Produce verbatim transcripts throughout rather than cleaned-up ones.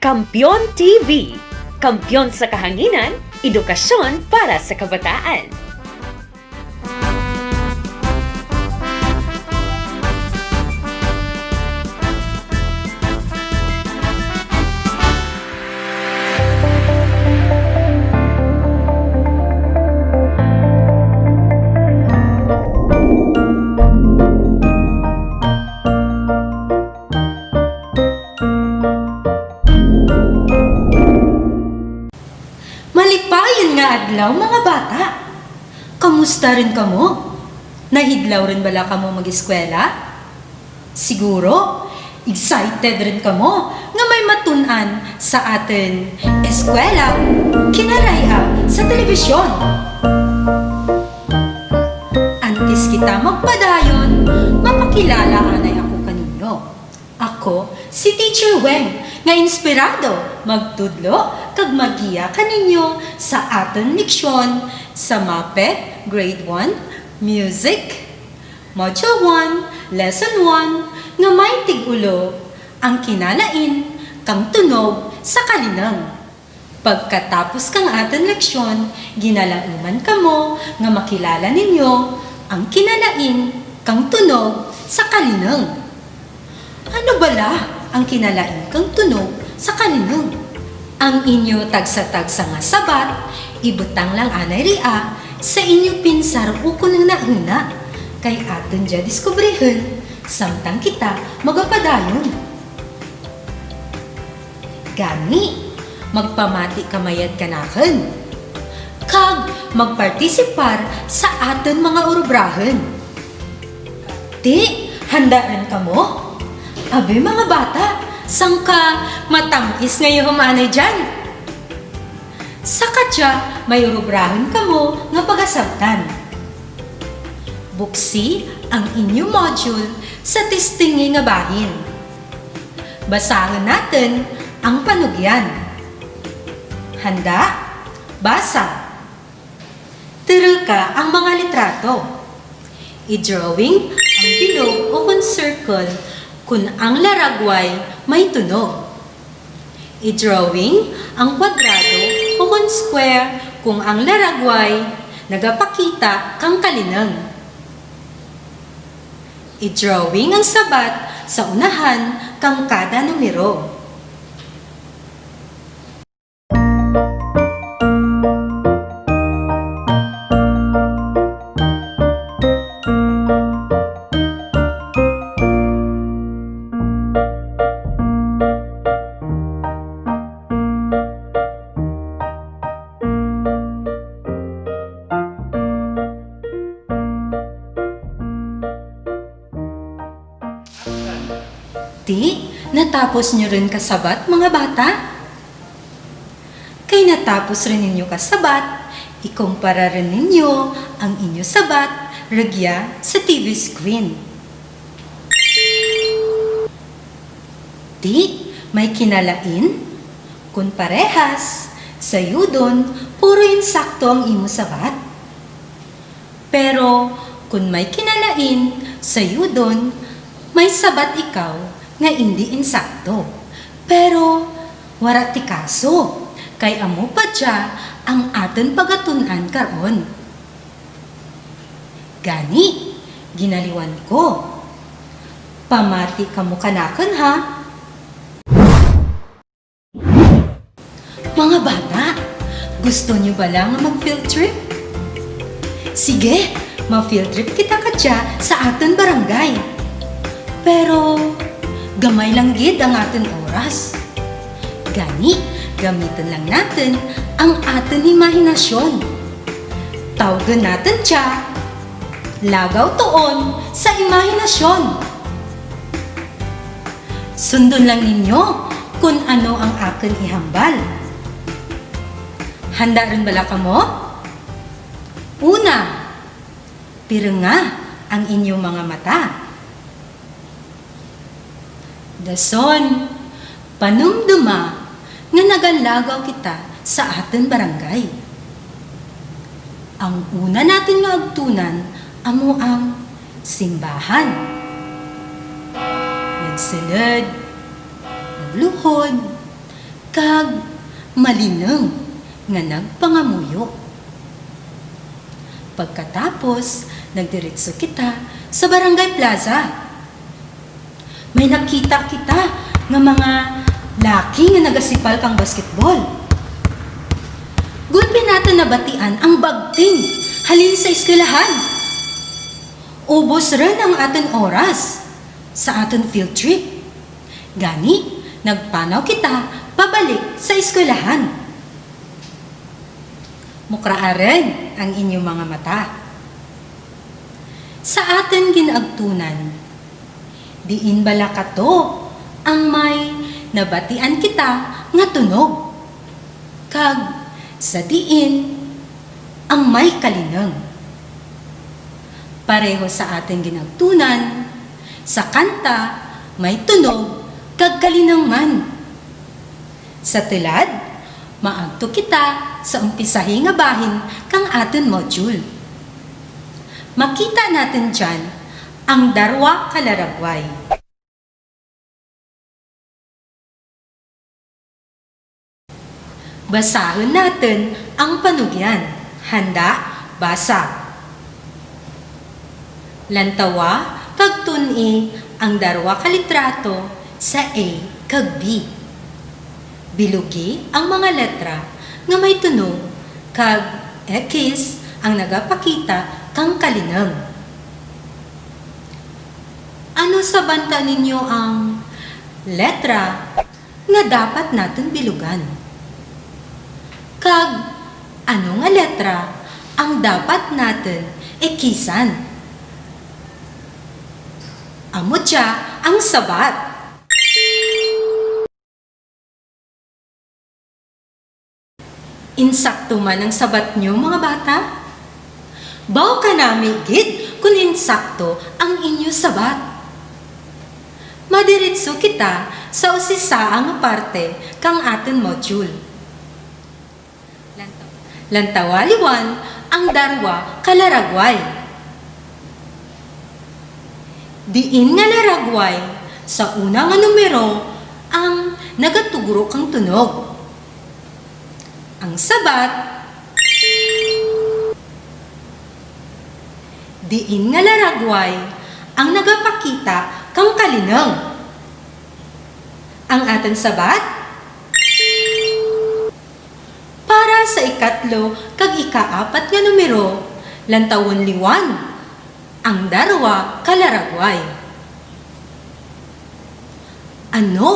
Kampeon T V, kampeon sa kahanginan, edukasyon para sa kabataan. Malipayon nga adlaw, mga bata! Kamusta run kamo? Nahidlaw run bala kamo mag-eskwela? Siguro, excited run kamo nga may matun-an sa atun Eskwela Kinaray-a sa telebisyon. Antes kita magpadayon, mapakilala anay ako kaninyo. Ako si Teacher Weng, nga inspirado magtudlo kag maggiya kaninyo sa atun leksyon sa MAPEH Grade one, Music, Module one, Lesson one, nga may tig-ulo, Ang Kinalain kang Tunog sa Kalinung. Pagkatapos kang atun leksyon, ginalauman kamo nga makilala ninyo ang kinalain kang tunog sa kalinung. Ano bala ang kinalain kang tunog sa kalinung? Ang inyo tagsa-tagsa nga sabat, ibutang lang anay ria sa inyo pinsar ukon hunahuna, kay atun dya diskubrihun samtang kita magapadayon. Gani, magpamati ka mayad kanakun, kag magpartisipar sa atun mga urubrahun. Ti, handa run kamo? Abi, mga bata, sangka matam-is nga yuhum anay dyan. Sa kadya, may urubrahun kamo nga pagasabtan. Buksi ang inyo module sa testingi nga bahin. Basahun natun ang panugyan. Handa? Basa! Turuka ang mga litrato. I-drawing ang bilog ukon circle kon ang laragway may tunog. I-drawing ang kwadrado ukon square kon ang laragway nagapakita kang kalinung. I-drawing ang sabat sa unahan kang kada numero. Ti, natapos nyo run kasabat, mga bata? Kay natapos run ninyo kasabat, ikumpara run ninyo ang inyo sabat rugya sa T V screen. Ti, may kinalain? Kon parehas, sayudon, puro insakto ang imo sabat. Pero kon may kinalain, sayudon, may sabat ikaw nga indi insakto. Pero wara ti kaso, kay amo pa dya ang atun pagatun-an karon. Gani, ginaliwan ko. Pamati kamo kanakun, ha? Mga bata, gusto nyo bala nga mag-field trip? Sige, ma-field trip kita kadya sa atun barangay. Pero gamay lang gid ang atun oras. Gani, gamitun lang natun ang atun imahinasyon. Tawgun natun dya, Lagaw Tuon sa Imahinasyon. Sundon lang ninyo kon ano ang akun ihambal. Handa run bala kamo? Una, pirunga ang inyo mga mata. Dason, panumduma nga nagalagaw kita sa atun barangay. Ang una natun nga agtunan amo ang simbahan. Magsulud, magluhod, kag malinung nga nagpangamuyo. Pagkatapos, nagdiretso kita sa Barangay Plaza. May nakita kita nga mga laki nga nagasipal kang basketball. Gulpi natun nabatian ang bagting halin sa eskwelahan. Ubos run ang atun oras sa atun field trip. Gani, nagpanaw kita pabalik sa eskwelahan. Mukraa run ang inyo mga mata. Sa atun gin-agtunan, diin bala kato ang may nabatian kita nga tunog? Kag sa diin ang may kalinung? Pareho sa atun gin-agtunan, sa kanta, may tunog kag kalinung man. Sa tulad, maagto kita sa umpisahi nga bahin kang atun module. Makita natun dyan ang darwa ka laragway. Basahun natun ang panugyan. Handa, basa. Lantawa kag tun-i ang darwa ka litrato sa A kag B. Bilugi ang mga letra nga may tunog kag ekis ang nagapakita kang kalinung. Ano sa banta ninyo ang letra nga dapat natun bilugan? Kag ano nga letra ang dapat natun ekisan? Amo dya ang sabat. Insakto man ang sabat nyo, mga bata? Baw kanami gid kon insakto ang inyo sabat. Madiretso kita sa usisaa nga parte kang atun module. Lantawa liwan ang darwa ka laragway. Diin nga laragway sa una nga numero ang nagatugro kang tunog? Ang sabat, diin nga laragway ang nagapakita kang kalinung? Ang atun sabat, para sa ikatlo kag ikaapat nga numero, lantawun liwan ang darwa ka laragway. Ano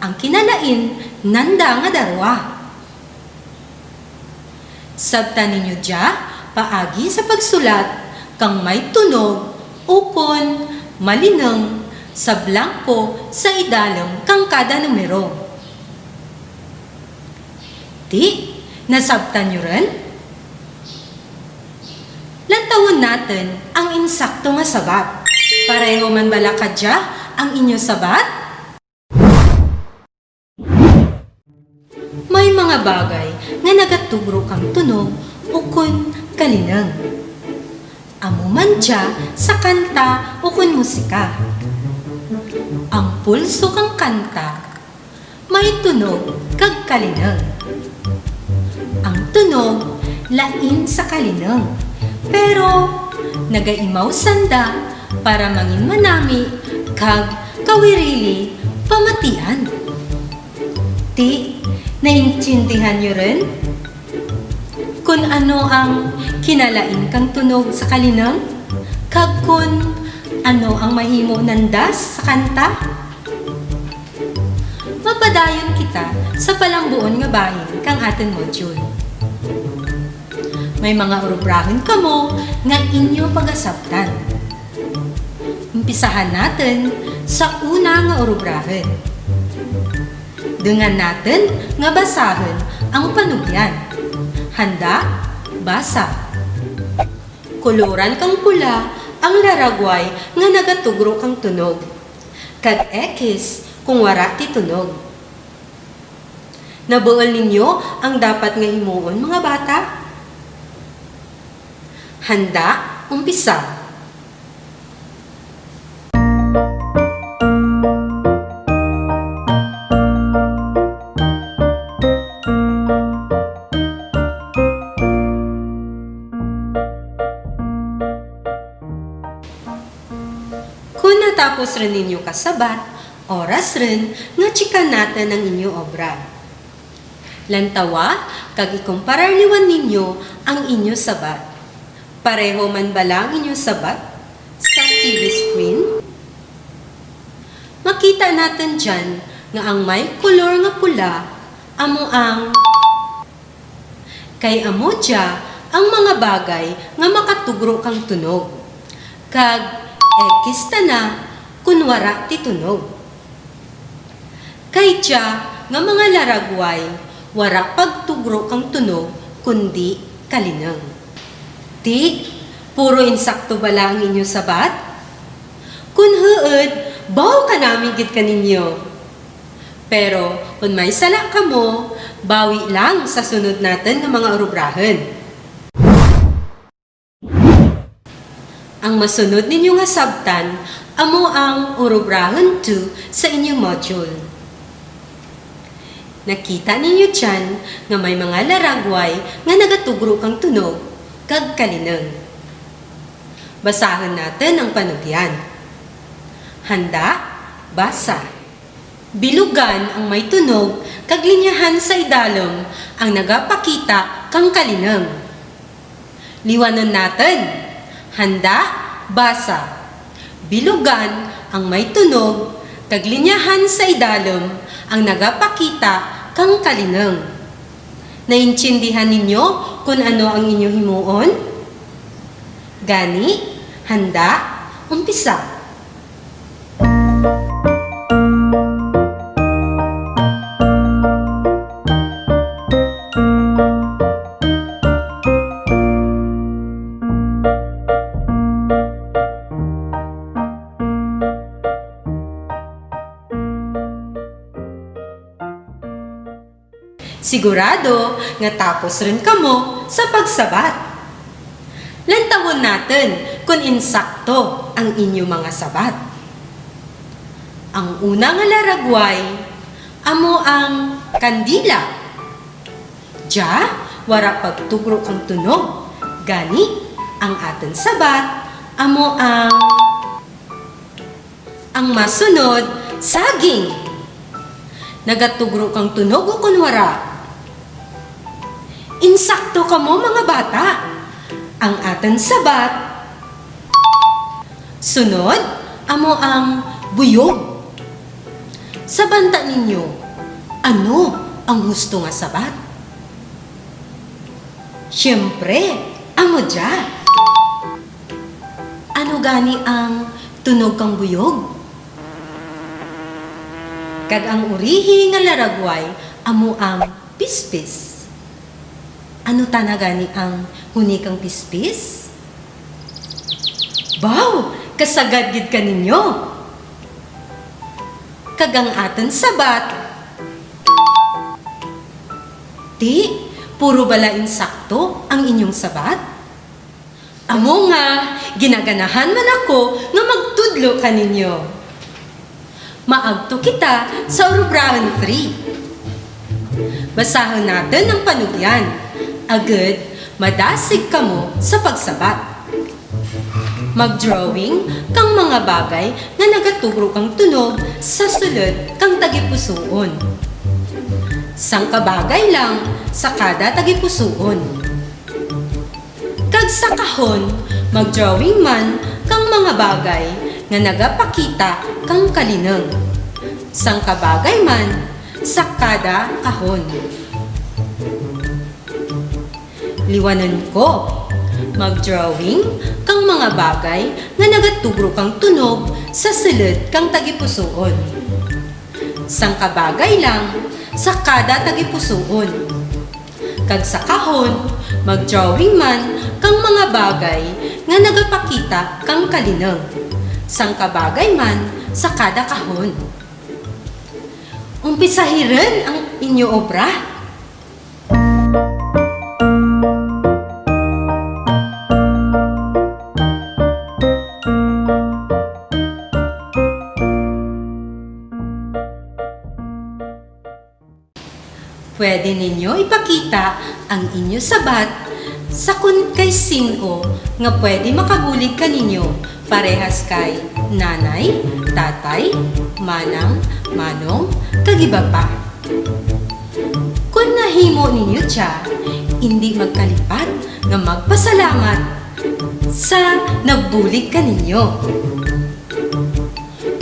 ang kinalain nanda nga darwa? Sabtan ninyo dya paagi sa pagsulat kang may tunog ukon malinung sa blangko sa idalum kang kada numero. Ti, nasabtan nyo run? Lantawun natun ang insakto nga sabat. Pareho man bala kadya ang inyo sabat? May mga bagay nga nagatugro kang tunog ukon kalinung. Amo man dya sa kanta ukon musika. Ang pulso kang kanta may tunog kag kalinung. Ang tunog lain sa kalinung, pero nagaimaw sanda para mangin manami kag kawirili pamatian. Ti, naintindihan nyo run kon ano ang kinalain kang tunog sa kalinung? Kag kon ano ang mahimo nanda sa kanta? Mapadayon kita sa palambuon nga bahin kang atun module. May mga urubrahun kamo nga inyo pagasabtan. Umpisahan natun sa una nga urubrahun. Dungan natun nga basahun ang panugyan. Handa, basa. Kuluran kang pula ang laragway nga nagatugro kang tunog, kag ekis kon wara ti tunog. Nabuul ninyo ang dapat nga himuon, mga bata? Handa, umpisa. Tapos run ninyo kasabat, oras run nga tyekan natun ang inyo obra. Lantawa kag ikumparar liwan ninyo ang inyo sabat. Pareho man bala ang inyo sabat sa T V screen? Makita natun dyan nga ang may kolor nga pula amo ang Kay amo dya ang mga bagay nga makatugro kang tunog, kag X tana kon wara ti tunog. Kay dya nga mga laragway, wara pagtugro kang tunog, kundi kalinung. Ti, puro insakto bala ang inyo sabat? Kon huud, baw kanami gid kaninyo. Pero kon may sala kamo, bawi lang sa sunod natun nga mga urubrahun. Ang masunod ninyo nga sabtan amo ang urubrahun two sa inyong module. Nakita ninyo dyan nga may mga laragway nga nagatugro kang tunog kag kalinung. Basahun natun ang panugyan. Handa, basa. Bilugan ang may tunog, kag linyahan sa idalum ang nagapakita kang kalinung. Liwanun natun. Handa, basa. Bilugan ang may tunog, kag linyahan sa idalum ang nagapakita kang kalinung. Naintindihan ninyo kon ano ang inyo himuon? Gani, handa, umpisa. Sigurado nga tapos run kamo sa pagsabat. Lantawun natun kon insakto ang inyo mga sabat. Ang una nga laragway amo ang kandila. Dya, wara pagtugro kang tunog. Gani, ang atun sabat amo ang Ang masunod, saging. Nagatugro kang tunog ukon wara? Insakto kamo, mga bata. Ang atun sabat. Sunod, amo ang buyog. Sa banta ninyo, ano ang husto nga sabat? Siyempre, amo dya. Ano gani ang tunog kang buyog? Kag ang urihi nga laragway amo ang pispis. Ano tana gani ang huni kang pispis? Baw, kasagad gid kaninyo. Kag ang atun sabat. Ti, puro bala insakto ang inyong sabat? Amo nga, ginaganahan man ako nga magtudlo kaninyo. Maagto kita sa urubrahun three. Basahun natun ang panugyan, agud madasig kamo sa pagsabat. Mag-drawing kang mga bagay nga nagatugro kang tunog sa sulud kang tagipusuon. Sangka bagay lang sa kada tagipusuon. Kag sa kahon, mag-drawing man kang mga bagay nga nagapakita kang kalinung. Sangka bagay man sa kada kahon. Liwanun ko. Mag-drawing kang mga bagay nga nagatugro kang tunog sa sulud kang tagipusuon. Sangka bagay lang sa kada tagipusuon. Kag sa kahon, mag-drawing man kang mga bagay nga nagapakita kang kalinung. Sangka bagay man sa kada kahon. Umpisahi run ang inyo obra. Pwede ninyo ipakita ang inyo sabat Sakon kay sin-o nga pwede makabulig kaninyo, parehas kay nanay, tatay, manang, manong, kag iba pa. Kon nahimo ninyo dya, indi magkalipat nga magpasalamat sa nagbulig kaninyo.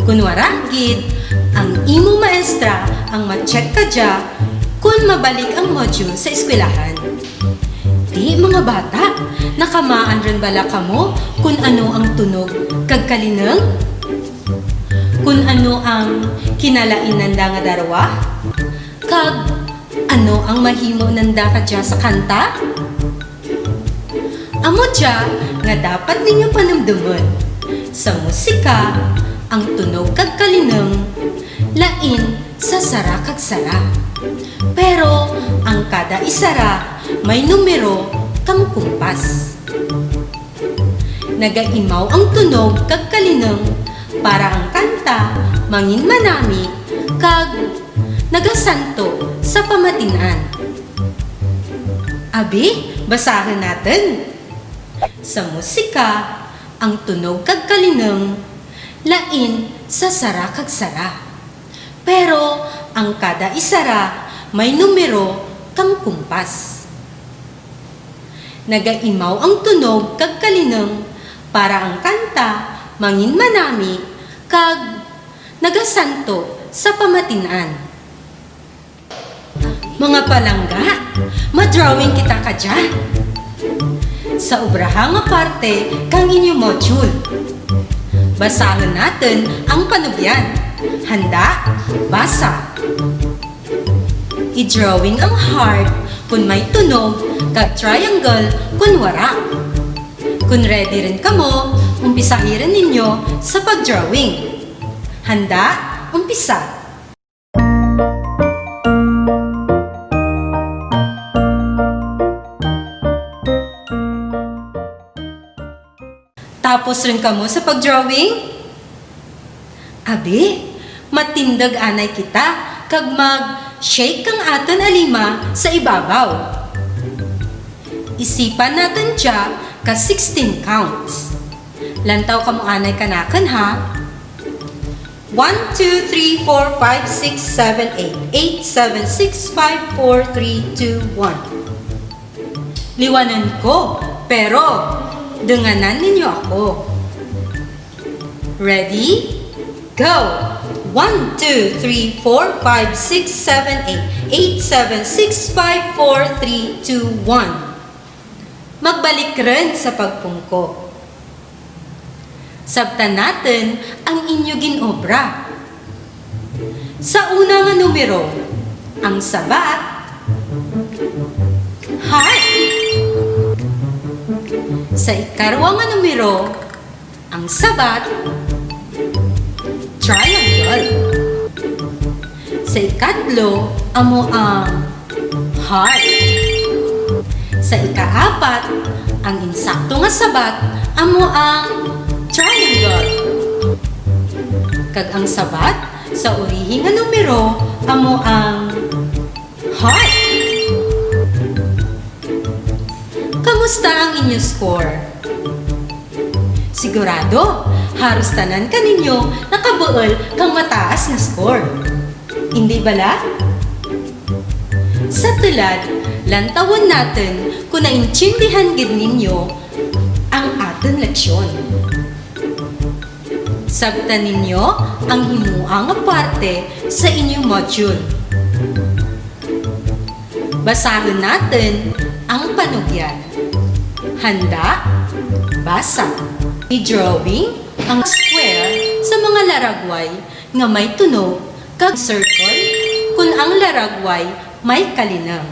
Kon wara gid, ang imo maestra ang ma-check kadya kon mabalik ang module sa eskwelahan. Ti, mga bata, nakamaan run bala kamo kon ano ang tunog kag kalinung? Kon ano ang kinalain nanda nga darwa? Kag ano ang mahimo nanda kadya sa kanta? Amo dya nga dapat ninyo panumdumun, sa musika, ang tunog kag kalinung lain sa sara kag sara. Pero ang kada isara may numero kang kumpas. Nagaimaw ang tunog kag kalinung para ang kanta mangin manami kag nagasanto sa pamatin-an. Abi, basahun natun. Sa musika, ang tunog kag kalinung lain sa sara kag sara. Pero ang kada isara may numero kang kumpas. Nagaimaw ang tunog kag kalinung para ang kanta mangin manami kag nagasanto sa pamatin-an. Mga palangga, ma-drawing kita kadya. Sa obraha nga parte kang inyo module, basahun natun ang panugyan. Handa? Basa! I-drawing ang heart kon may tunog kag triangle kon wara. Kon ready run kamo, umpisahi run ninyo sa pag-drawing. Handa? Umpisa! Tapos run kamo sa pag-drawing? Abi, matindug anay kita kag mag-shake kang atun alima sa ibabaw. Isipan natun dya ka sixteen counts. Lantaw kamo anay kanakun, ha? One, two, three, four, five, six, seven, eight. Eight, seven, six, five, four, three, two, one. Liwanun ko, pero dunganan ninyo ako. Ready? Go! One, two, three, four, five, six, seven, eight. Eight, seven, six, five, four, three, two, one. Magbalik run sa pagpungko. Sabtan natun ang inyo gin-obra. Sa una nga numero, ang sabat, heart. Sa ikarwa nga numero, ang sabat, triangle. Sa ikatlo, amo ang heart. Sa ikaapat, ang insakto nga sabat amo ang triangle. Kag ang sabat sa urihi nga numero amo ang heart. Kamusta ang inyo score? Sigurado, haros tanan kaninyo nakabuul kang mataas nga score. Indi bala? Sa tulad, lantawun natun kon naintindihan gid ninyo ang atun leksyon. Sabtan ninyo ang himoa nga parte sa inyo module. Basahun natun ang panugyan. Handa? Basa. I-drawing ang square sa mga laragway nga may tunog kag circle kon ang laragway may kalinung.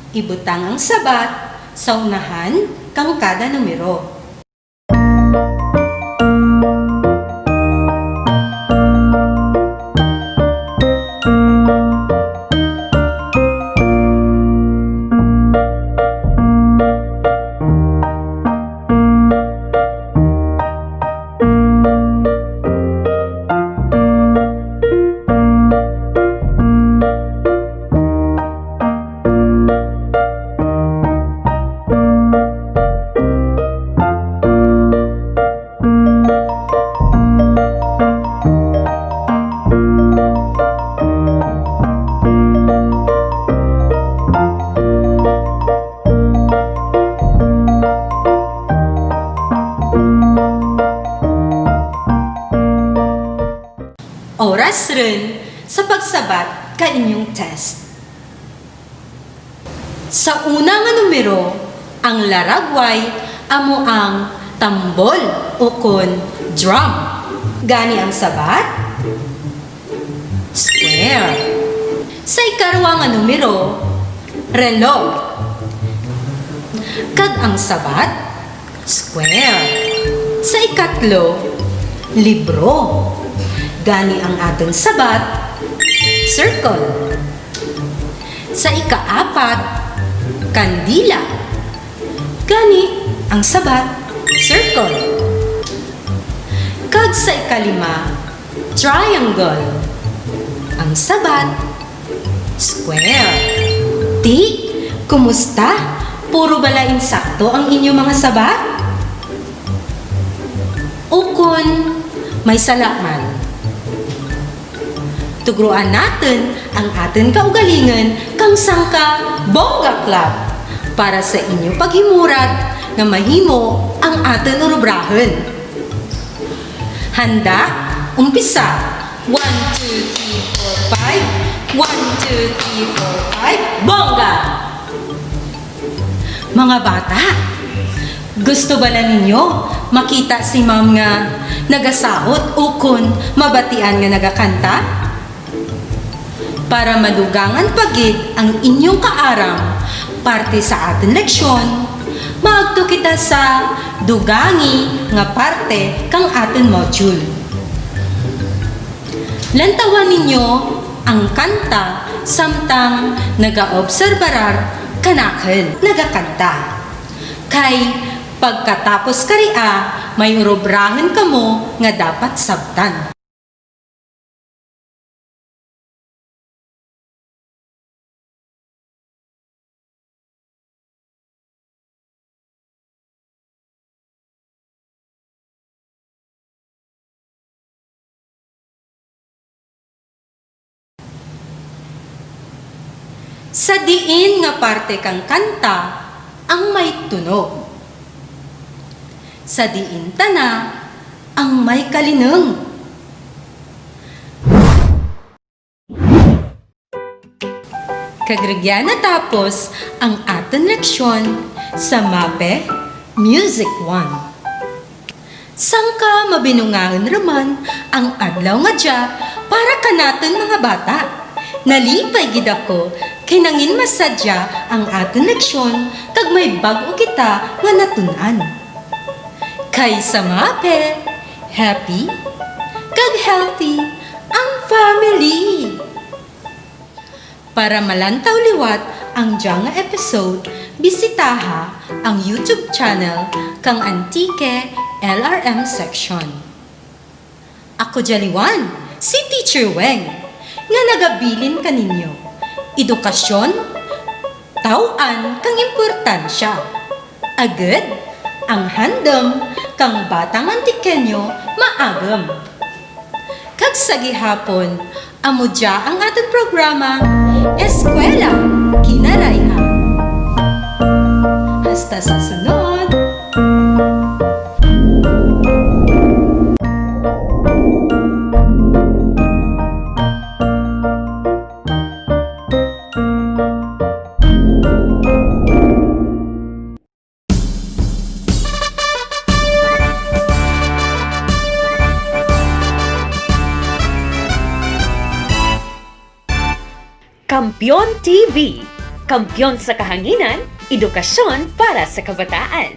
Ibutang ang sabat sa unahan kang kada numero. Success run sa pagsabat ka inyong test. Sa una nga numero, ang laragway amo ang tambol ukon drum. Gani ang sabat, square. Sa ikarwa nga numero, relo. Kag ang sabat, square. Sa ikatlo, libro. Gani ang atun sabat, circle. Sa ikaapat, kandila. Gani ang sabat, circle. Kag sa ikalima, triangle. Ang sabat, square. Ti, kumusta? Puro bala insakto ang inyo mga sabat? Ukon may sala man? Tugroan natun ang atun kaugalingun kang sangka Bongga Club para sa inyo paghimurat nga mahimo ang atun urubrahun. Handa? Umpisa! One, two, three, four, five. One, two, three, four, five. Bongga! Mga bata, gusto bala ninyo makita si ma'am nga nagasaot ukon mabatian nga nagakanta? Para madugangan pa gid ang inyong kaaram parte sa atun leksyon, maagto kita sa dugangi nga parte kang atun module. Lantawan ninyo ang kanta samtang nagaobserbarar kanakun nagakanta. Kay pagkatapos karia, may urubrahun kamo nga dapat sabtan. Sa diin nga parte kang kanta ang may tunog? Sa diin tana ang may kalinung? Kag rugya natapos ang atun leksyon sa MAPEH Music one. Sangka mabinungaun ra man ang adlaw nga dya para kanatun mga bata. Nalipay gid ako kay nangin masadya ang atun leksyon kag may bag-o kita nga natun-an. Kay sa MAPEH, happy kag healthy ang family. Para malantaw liwat ang dya nga episode, bisitaha ang YouTube channel kang Antique L R M Section. Ako dya liwan, si Teacher Weng, nga nagabilin kaninyo. Edukasyon, taw-an kang importansya. Agud, ang handum kang batang Antiqueño maagum. Kag sa gihapon, amo dya ang atun programa, Eskwela Kinarayha. Hasta sa sunod! Kampeon T V, kampeon sa kahanginan, edukasyon para sa kabataan.